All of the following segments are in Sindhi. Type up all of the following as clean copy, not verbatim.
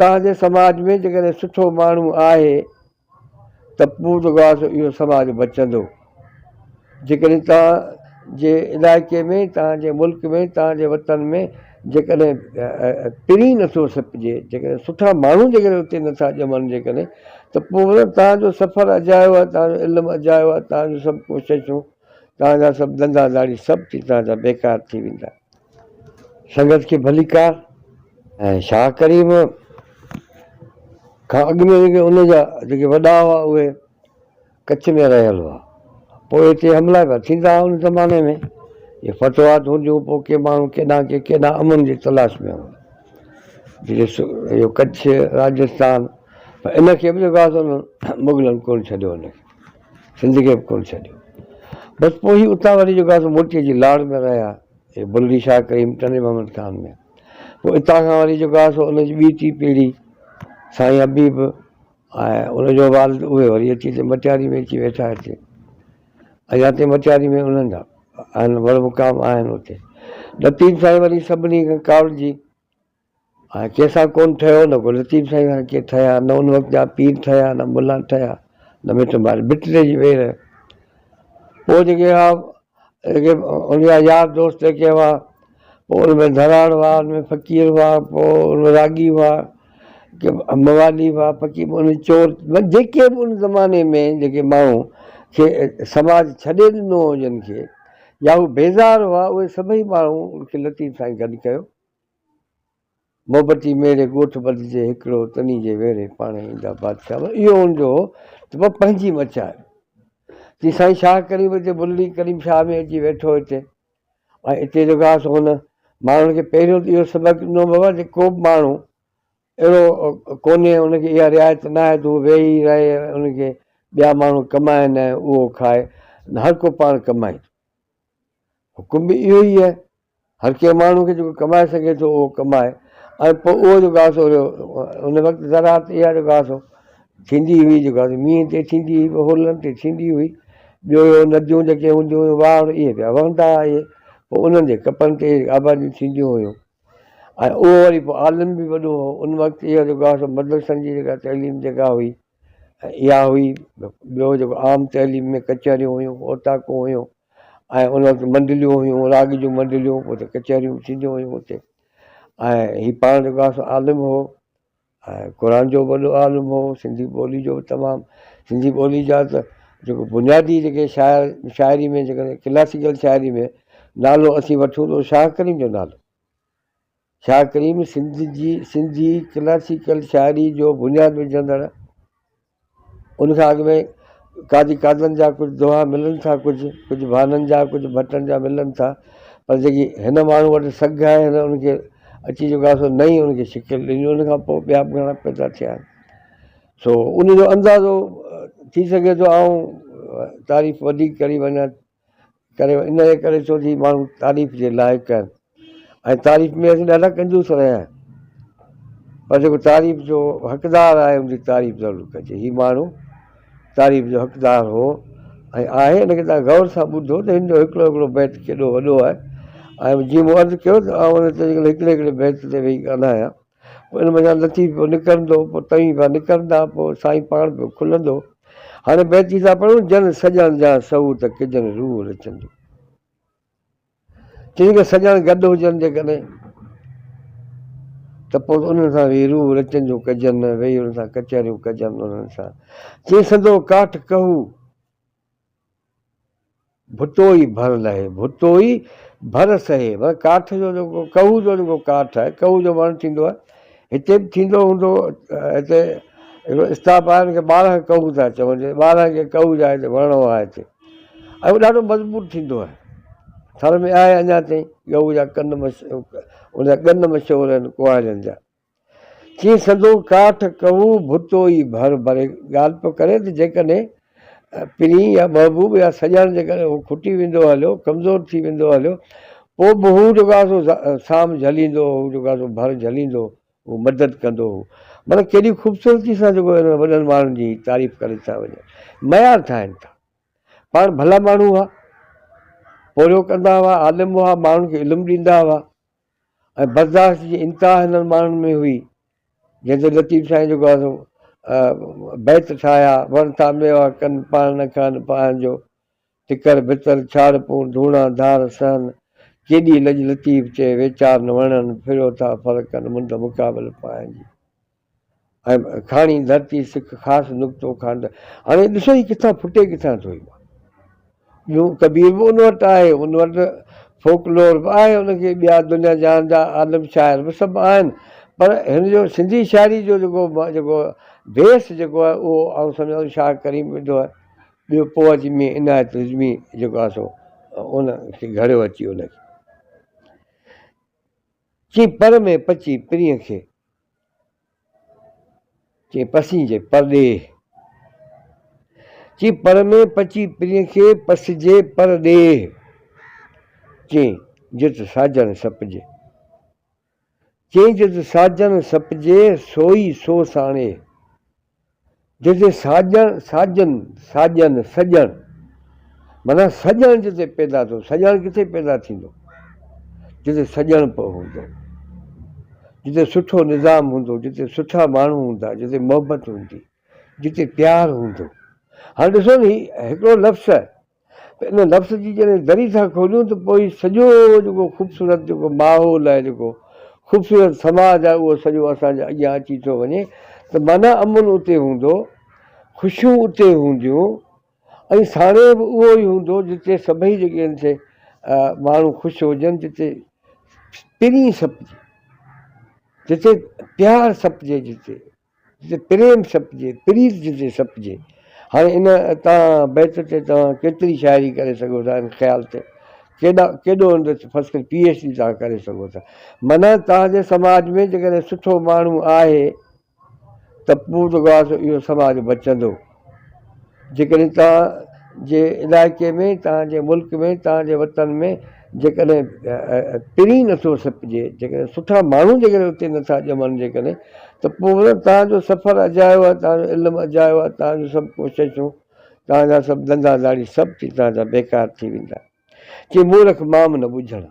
توهان جي سماج ۾ جيڪڏهن سٺو ماڻهو آهي ته پوء جيڪو آهي سو اهو سماج بچندو. جيڪڏهن توهان جي علائقي ۾ توهان جي ملڪ ۾ توهان جي وطن ۾ جيڪڏهن پرين نٿو سپجي، جيڪڏهن سٺا ماڻهو جيڪڏهن اتي نٿا ڄمن جيڪڏهن ته پوء مطلب توهان جو سفر اجايو آهي، توهان جو علم اجايو آهي، توهان جون سڀ ڪوششون، توهان جا سڀ ڌنڌا ڌاڙي سڀ ٿي توهان جا بيڪار ٿي ويندا. سنگت کي ڀليڪار. ۽ شاهه ڪريم کان اڳ ۾ جيڪي ان جا جيڪي وڏا هئا اهي ڪڇ ۾ رهيل هئا. پوء هتي حملا پيا ٿيندا هئا ان زماني ۾ اهي فتوحات هونديون پوء ڪي ماڻهو ڪيڏانهن ڪي ڪيڏانهن امن جي تلاش ۾ هوندا. جيڪي اهو ڪڇ راجستان پر ان کي به جيڪو آهي سو مغلن ڪونه ڇڏيو ان کي سنڌ کي به ڪونه ڇڏيو. بس پوء هي اتان وري جيڪو آهي سو موٽي اچي لاڙ ۾ رهيا. هي بلڙي شاهه ڪريم ٽنڊي محمد خان ۾. پوء اتان کان وري جيڪو آهي سو ان جي ٻي ٽي پيڙهي سائين حبيب ۽ ان جو والد اهي وري اچي هتي مٽياري ۾ اچي ويٺا هتي اڃا تائين مٽياري ۾ انهن جا آهن وڙ مقام آهن اتي لطيف سائين وري سڀني کان ڪاوڙجي ۽ ڪنهن سان ڪونه ٺهيو نه ڪو لطيف سائين سان ڪي ٺهيا نه ان وقت جا پير ٺهيا نه ملا ٺهيا نه مٽ مائٽ بٽلي جي وير پوء جيڪي هئا جيڪي ان جا يار دوست جيڪي هئا پوء ان ۾ ڌراڙ هئا ان ۾ فقير هئا پوء ان ۾ راڳي هئا ڪي موالي هئا فقير ان چور جيڪي به ان زماني ۾ جيڪي ماڻهو کي سماج ڇڏي ڏنو هو جن کي يا هو بيزار هئا اهي سڀئي ماڻهو ان کي لطيف سائين گڏ ڪيو محبتي ميڙي ڳوٺ ٻڌجي هڪڙو تني جي ويڙهي پاڻهي ايندا بادشاهه مطلب اهو هن جو هو ته بابا پنهنجي مچاء چي سائين شاهه ڪريم هتي بلڙي ڪريم شاهه ۾ اچي ويٺو هتي ۽ اتي جيڪو آهي سو هن ماڻهن کي پهريون ته اهو سبق ڏنو بابا جي ڪو به ماڻهو اهڙو ڪونهي ان کي اها رعايت نه آهي ته هو ويهي رهي ان کي ٻيا ماڻهو ڪمائن ۽ اهو کائي هر ڪو پاڻ ڪمائي حڪم به اهو ئي آهي هر ڪنهن ماڻهو کي جيڪو ڪمائي سگهي ٿو اهو ڪمائي ۽ پوء اهو جيڪو آهي سو ان وقت زراعت اها جيڪو آهي سو ٿيندي هئي جيڪو آهي مينهن تي ٿيندي هئي هولن تي ٿيندي هئي ٻيو اهو نديون جيڪي هونديون هيون واهڙ اهي پيا وهندا هئا اهي پوء انهن جي ڪپن تي آباديون ٿينديون هيون ۽ اهو وري پوء عالم به وڏو هو ان وقت اهو جيڪو آهي سو مدرسن جي جيڪا تعليم جيڪا هئي اها هئي ٻيو جيڪو عام تعليم ۾ ڪچهريون هيون اوطاقون هيون ۽ ان وقت منڊليون هيون راڳ جون منڊليون اتي ڪچهريون به ٿينديون هيون اتي ۽ هي پاڻ جيڪو آهي سو عالم هو ۽ قرآن جو به وڏو عالم هو سنڌي ٻولي جو به تمام سنڌي ٻولي جا ته جيڪو بنيادي جيڪي شاعر شاعري ۾ جيڪڏهن ڪلاسيڪل شاعري ۾ نالو اسين وٺون ته شاهه ڪريم جو نالو شاهه ڪريم سنڌ جي سنڌي ڪلاسيڪل شاعري جو بنياد وجهندڙ ان کان اڳ ۾ قاضي قاضن جا ڪجهه دوها ملن ٿا ڪجهه ڪجهه ڀانن جا ڪجهه ڀٽن جا ملن ٿا پر جيڪي هن ماڻهو وٽ سگهه آهي هن ان کي اچي جيڪو آهي سو نئين ان کي شڪل ڏني ان کان پوء ٻيا به گهڻا پيدا ٿيا آهن سو ان جو اندازو ٿي سگهي ٿو آئون تعريف وڌيڪ ڪري وڃان ڪري ان جي ڪري ڇو جي ماڻهو تعريف جي لائق آهن ۽ تعريف ۾ اسين ڏاڍا ڪنجوس رهيا آهيون پر جيڪو تعريف جو حقدار آهي ان جي تعريف ضرور ڪجي هي ماڻهو تعريف جو حقدار هو ۽ آهي ان کي تان غور سان ٻڌو ته هن جو هڪڙو هڪڙو بيت ڪيڏو وڏو آهي ۽ جيئن مون عرض ڪيو ته آئون ان تي هڪڙي هڪڙي بيت تي ويهي ڳالهايان پوء ان منجهان لطيف پيو نڪرندو، پوء توهين پيا نڪرندا، پوء سائين پاڻ پيو کلندو. هاڻي بيت جي ٿا پڙهون، جن سڄڻ جا سهو ته ڪجن روح رچندو. چي جيڪي سڄڻ گڏ هجن جيڪڏهن ته پوء انهن سان ويهي روح رچنديون ڪجن، ويهي انهن سان ڪچهريون ڪجن انهن سان. چي سندو ڪاٺ ڪهو. ڀٽو ئي ڀر لهي، ڀٽو ئي ڀر سهي. معنيٰ ڪاٺ جو جيڪو ڪهو جو جيڪو ڪاٺ آهي، ڪهو جو وڻ ٿيندو آهي، هتي به ٿيندو هوندو، هتي هڪڙو اسٽاپ آهي ان کي 12 ڪهو ٿا چون، جي 12 کي ڪهو جا هتي وڻ هئا هتي ۽ اهو ڏاڍو مضبوط ٿيندو آهي. ٿر ۾ آهي اڃا تائين ڳهو جا ڪن ان جا ڳن مشهور آهن ڪهاڙين جا. چي سندو ڪاٺ ڪهو ڀٽو ئي ڀر ڀري ڳالهه پيو ڪري ته جيڪڏهن پرين يا محبوب يا سڄڻ جيڪڏهن هو کٽي ويندو هليو، ڪمزور ٿي ويندو هليو، پوء به هو جيڪو آهي سو سام جهليندو هو، جيڪو آهي سو ڀر جهليندو هو، مدد ڪندو هو. معنيٰ ڪيڏي خوبصورتي سان جيڪو انهن وڏن ماڻهن جي تعريف ڪري ٿا وڃن، معيار ٺاهين ٿا. پاڻ ڀلا ماڻهو هئا، پورهيو ڪندا هئا، عالم هئا، ماڻهن کي علم ڏيندا هئا. ۽ برداشت جي انتها هنن ماڻهن ۾ هئي. جنهن تي لطيف سائين جيڪو آهي سو بيت ٺاهيا، وڻ ٿا ميوا ڪن، پاڻ نه کائن پاهن جو، ٽڪر ڀتر ڇاڙ پون، ڌوڻا ڌار سهن، ڪيڏي لڄ لطيف چئي، ويچار نه وڻن، ڦريو ٿا ڦر ڪن، منڍ مقابل پاهن جي. ۽ کاڻي ڌرتي سک خاص نقطو کانڊ. هاڻي ڏسو هي ڪٿان ڦٽي ڪٿان ٿو هي ٻيو ڪبير به ان وٽ آهي ان وٽ فوڪ لور به آهي ان کي ٻيا دنيا جهان جا عالم شاعر به سڀ آهن پر هن جو سنڌي شاعري جو جيڪو جيڪو بيس جيڪو آهي اهو آئون سمجهان ٿو شاهه ڪريم وڌو آهي ٻيو پوء اچي ميين عنايت رضوي جيڪو آهي سو ان کي گهڙيو اچي ان کي چي پر ۾ پچي پرينء کي چي پسينجي پرڏيهه. چي پر ۾ پچي پرينء کي پسجي پرڏيهه. چي جت ساجن سپجي. چي جت ساجن سپجي سوئي سو ساڻي. جتي ساڄڻ، ساجن، ساڄن، سڄڻ، معنيٰ سڄڻ جتي پيدا ٿيو، سڄڻ ڪٿي پيدا ٿيندو؟ جتي سڄڻ پيو هوندو، جتي سٺو نظام هوندو، جتي سٺا ماڻهو هوندا، جتي محبت هوندي، جتي پيار هوندو. هاڻي ڏسو نه هي هڪڙو لفظ ته ان لفظ جي جڏهن دري ٿا کوليون ته پوء هي سڄو جيڪو خوبصورت جيڪو ماحول آهي جيڪو خوبصورت سماج آهي اهو سڄو اسان جي اڳيان اچي ٿو وڃي ته معنيٰ امن اتي هوندو خوشيون اتي هونديون ۽ ساڻي به اهو ئي هوندو جتي سڀئي جيڪي آهن سي ماڻهو خوش هجن جتي پرين سپجي جتي پيار سپجي جتي جتي پريم سپجي، پريت جتي سپجي. هاڻي ان تان بيت تي توهان ڪيتري شاعري ڪري سگهو ٿا ان خيال تي ڪيڏا ڪيڏو ان تي فرض ڪري پي ايڇ ڊي توهان ڪري سگهو ٿا. معنيٰ توهان جي سماج ۾ جيڪڏهن سٺو ماڻهو آهي ته پوء جيڪو آهي سو اهو سماج بچندو. جيڪڏهن توهان جي علائقي ۾ توهان جي ملڪ ۾ توهان جي وطن ۾ جيڪڏهن پرين نٿو سپجي جيڪڏهن سٺا ماڻهو جيڪڏهن اتي نٿا ڄمن جيڪڏهن ته پوء مطلب توهان جو سفر اجايو آهي توهان جو علم اجايو آهي توهان جون سڀ ڪوششون توهان جا سڀ ڌنڌا ڌاڙي سڀ ٿي توهان جا بيڪار ٿي ويندا چي مورک مام نه ٻجهڻ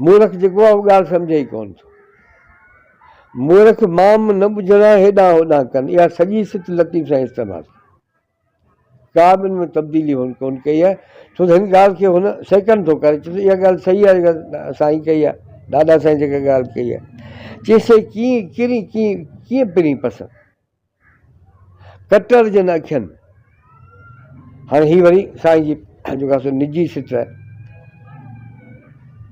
مورک جيڪو آهي اهو ڳالهه سمجهي ئي ڪونه ٿو. مورک مام نه ٻجهڻا هيڏانهن هوڏانهن ڪن. اها سڄي سٽ لطيف سائين استعمال ڪئي. ڪا به ان ۾ تبديلي هن ڪونه ڪئي آهي. ڇو ته هن ڳالهه کي هن سيڪنڊ ٿو ڪري. ڇو ته اها ڳالهه صحيح آهي جيڪا سائين ڪئي آهي. ڏاڏا سائين جيڪا ڳالهه ڪئي آهي. چي سي ڪيئن ڪرين ڪيئن ڪيئن پرين پسند. ڪٽر جن اکين. هاڻي هي وري سائين جي جيڪا سو نجي سٽ آهي.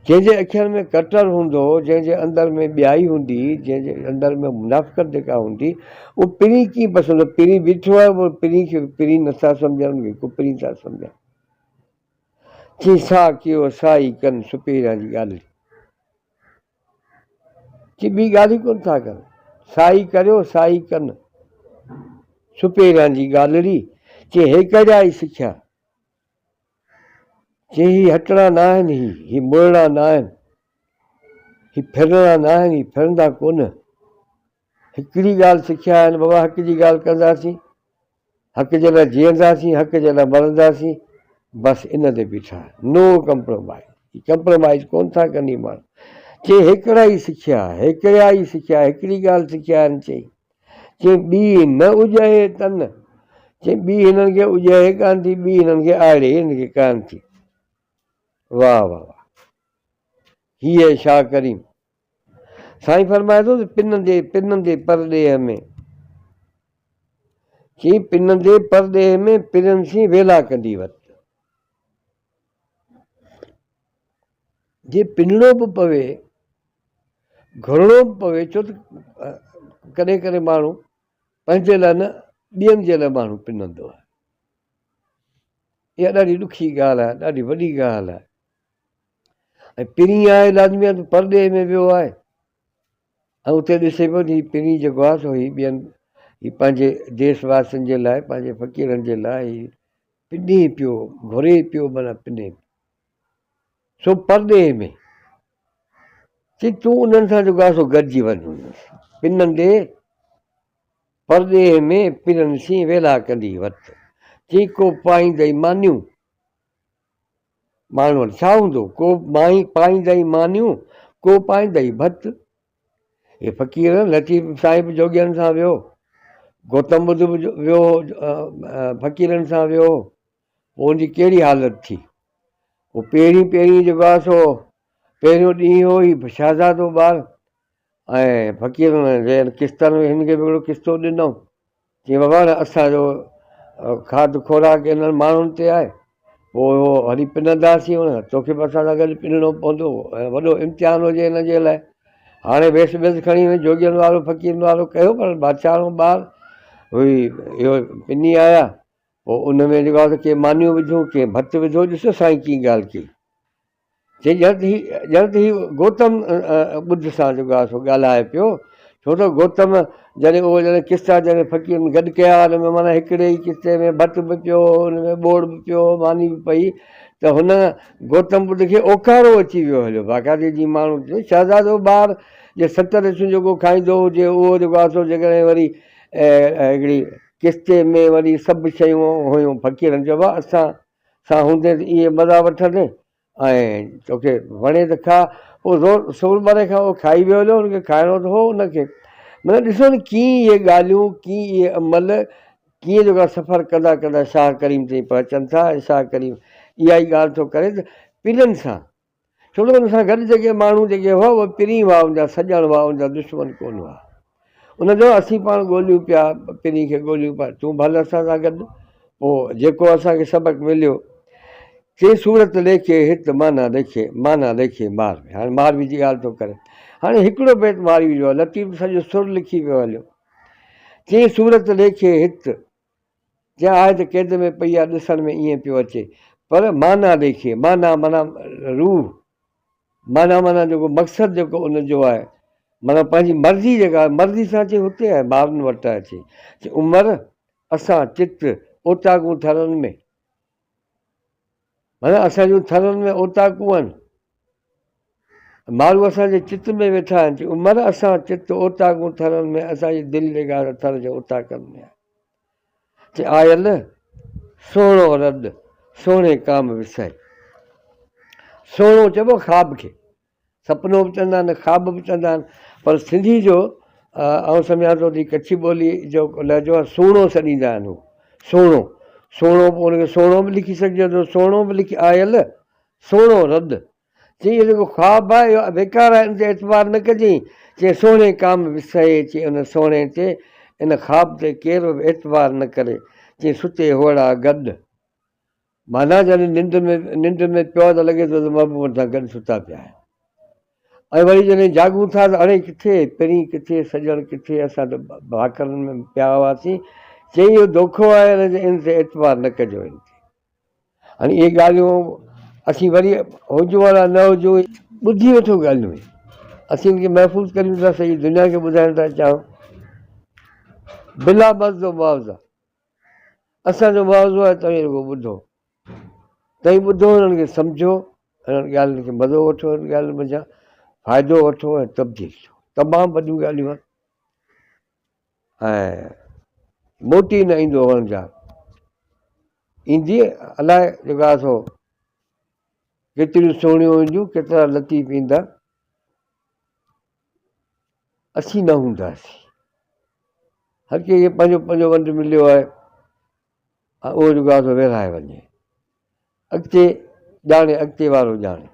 جنهن جي اکين ۾ ڪٽر هوندو، جنهن جي اندر ۾ ٻيائي هوندي، جنهن جي اندر ۾ منافقت جيڪا هوندي، اهو پرين ڪيئن پسندو؟ پرين بيٺو آهي، اهو پرين کي پرين نٿا سمجهن، ان کي ڪپرين ٿا سمجهن. چي سا ڪيو سائي ڪن سپيريان جي ڳالهڙي. چي ٻي ڳالهه ئي ڪونه ٿا ڪن. سائي ڪريو سائي ڪن. سپيريان جي ڳالهڙي. چي هيڪڙيا ئي سکيا. چي هي هٽڻا ناهن هي، هي مڙڻا ناهن. هي ڦرڻا ناهن، هي ڦرندا ڪونه. هڪڙي ڳالهه سکيا آهن بابا حق جي ڳالهه ڪنداسين، حق جي لاء جيئنداسين، حق جي لاء مرنداسين، بس ان تي بيٺا آهن. نو ڪمپرومائز. هي ڪمپرومائز ڪونه ٿا ڪن هي ماڻهو. چي هڪڙا ئي سکيا، هيڪڙيا ئي سکيا، هڪڙي ڳالهه سکيا آهن چئي. چي ٻي نه اڄهي تن. چي ٻي هنن کي اڄهي ڪانه ٿي، ٻي هنن کي آڙي هنن کي ڪانه ٿي. واهه واهه واهه. هي آهي شاهه ڪريم. سائين فرمائي ٿو ته پنندي پنندي پرڏيهه ۾، چي پنندي پرڏيهه ۾ پرين سين ويلا ڪندي وت. جي پنڻو به پوي، گهرڻو به پوي، ڇو ته ڪڏهن ڪڏهن ماڻهو پنهنجي لاء نه ٻين جي لاء ماڻهو پنندو آهي. اها ڏاڍي ڏکي ڳالهه آهي، ڏاڍي وڏي ڳالهه آهي. ۽ پرين آهي لازمي آهي ته پرڏيهه ۾ ويو آهي ۽ اتي ڏسي پيو ته هي پرين جيڪو آهي سو هي ٻين هي پنهنجي ديس واسين جي لاء پنهنجي فقيرن جي لاء هي پني پيو گهري پيو معنيٰ پني سو پرڏيهه ۾ چي تون انهن سان جيڪو آهي سو گڏجي وڃ انهن سان پنندي پرڏيهه ۾ پرن سين ويلا ڪندي وت چي ڪو پائيندئي مانيون ماڻهن وٽ ڇا هوندو؟ ڪو مائي پائيندئي مانيون، ڪو پائيندئي ڀت. هي فقير لطيف سائين به جوڳين سان ويو، گوتم ٻڌ به ويو هو فقيرن سان ويو هو، پوء ان جي ڪهڙي حالت ٿي؟ پوء پهرين پهرين جيڪو آهي سو پهريون ڏينهن هو هي شهزادو ٻار ۽ فقيرن جي قسطن ۾ هن کي به هڪڙو قسطو ڏنو. چيائين بابا هاڻي اسان جو کاڌ خوراڪ انهن ماڻهن تي آهي، پوء اهو هلي پننداسين ان سان، توکي به اسان سان گڏ پنڻو پوندو ۽ وڏو امتحان هجي هن جي لاء. هاڻي ويس ٻيس کڻي وڃي جوڳين وارو فقيرن وارو ڪيو پر بادشاهه ٻار هئي اهو پني آيا، پوء ان ۾ جيڪو آهي سو ڪي مانيون وڌيون ڪي ڀت وڌو، ڏسو سائين ڪيئن ڳالهه ڪئي. چي ڄڻ ته هي ڄڻ ته هي گوتم ٻڌ سان جيڪو آهي سو ڳالهائي پيو، ڇو ته گوتم جڏهن اهو جڏهن قصا جڏهن فقيرن گڏ ڪيا ان ۾ معنيٰ هڪڙي ئي قصي ۾ ڀت به پيو هو ان ۾ ٻوڙ به پيو هو ماني به پئي ته هن گوتم ٻڌ کي اوڪارو اچي ويو هليو باقاعدي جي ماڻهو شهزادو ٻار جي ست رشون جيڪو کائيندو هجي اهو جيڪو آهي سو جيڪڏهن وري هڪڙي قسطي ۾ وري سڀ شيون هيون فقيرن چيو بابا اسان سان هوندين ته اهي مزا وٺندين ۽ توکي وڻي ته کاء. پوء زور سور ٻري کان اهو کائي ويو هليو، هن کي کائڻو ته هو ان کي. معنيٰ ڏسو نه ڪيئن اهي ڳالهيون، ڪيئن اهي عمل، ڪيئن جيڪو آهي سفر ڪندا ڪندا شاهه ڪريم تائين پهچن ٿا ۽ شاهه ڪريم اها ئي ڳالهه ٿو ڪري ته پيرن سان ڇو ته ان سان گڏ جيڪي ماڻهو جيڪي هئا اهي پرين هئا، ان جا سڄڻ هئا، ان جا دشمن ڪونه هئا. ان چيو اسين پاڻ ڳوليون پيا، پرين کي ڳوليون پيا، تون به هل اسان سان گڏ، پوء جيڪو اسان کي سبق مليو. چي صورت ليکي هت معنيٰ ليکي، معنيٰ ليکي ماروي. هاڻي ماروي جي ڳالهه ٿو ڪري. هاڻي هڪڙو بيت ماروي جو آهي، لطيف سڄو سر لکي ويو هليو. چي صورت ليکي هت. جا آهي ته قيد ۾ پئي آهي ڏسڻ ۾ ائين پيو اچي پر معنيٰ ليکي، معنيٰ معنيٰ روح، معنيٰ معنيٰ جيڪو مقصد جيڪو ان جو آهي معنيٰ پنهنجي مرضي جيڪا آهي مرضي سان اچي هتي آهي مارن وٽ اچي چي عمر اسان چت اوطاقون ٿرن ۾. معنيٰ اسان جون ٿرن ۾ اوطاقون آهن. مارو اسان جي چت ۾ ويٺا آهن. چي عمر اسان چت اوطاقون ٿرن ۾ اسان جي دل جيڪا آهي ٿر جي اوطاقن ۾ آهي. چي آيل سهڻو رڏ سهڻي ڪام وسائي. سهڻو چئبو خواب کي. سپنو به چوندا آهن، خواب به چوندا آهن، پر سنڌي جو آئون سمجهان ٿو ته هي ڪڇي ٻولي جو لهجو آهي، سهڻو سڏيندا آهن هو، سهڻو، سهڻو پوء ان کي سهڻو به لکي سگهجي ٿو، سهڻو به لکي آيل، سهڻو رد. چيائين اهو جيڪو خواب آهي اهو بيڪار آهي، ان تي اعتبار نه ڪجئين. چيائين سهڻي ڪام وسهي، چيائين ان سهڻي تي، ان خواب تي ڪير به اعتبار نه ڪري. چيائين ستي هوئڙا گڏ. معنيٰ جڏهن ننڊ ۾ ننڊ ۾ پيو آهي ته لڳي ٿو ته محبوبن سان گڏ ستا پيا آهيون ۽ وري جڏهن جاڳون ٿا ته اڙي ڪٿي پرين ڪٿي سڄڻ ڪٿي اسان ته ڀاڪرن ۾ پيا هئاسين چئي اهو دوکو آهي ان جي ان تي اعتبار نه ڪجو ان تي هاڻي اهي ڳالهيون اسين وري هجون يا نه هجون ٻڌي وٺو ڳالهيون اسين ان کي محفوظ ڪريون ٿا سڄي دنيا کي ٻڌائڻ ٿا چاهيون بلا مزو معاوضه اسان جو معاوضو آهي توهين رڳو ٻڌو. توهين ٻڌو انهن کي سمجهو، انهن ڳالهين کي مزو وٺو، انهن ڳالهين منجهان فائدو وٺو ۽ تبديل ٿيو. تمام وڏيون ڳالهيون آهن ۽ موٽي نه ايندو وڻجار. ايندي الائي جيڪو آهي سو ڪيتريون سهڻيون اينديون، ڪيترا لطيف ايندا. اسين نه هونداسين. هر ڪنهن کي پنهنجو پنهنجو ونڊ مليو آهي ۽ اهو جيڪو آهي سو ورهائي وڃي. اڳتي ڄاڻي اڳتي وارو ڄاڻي.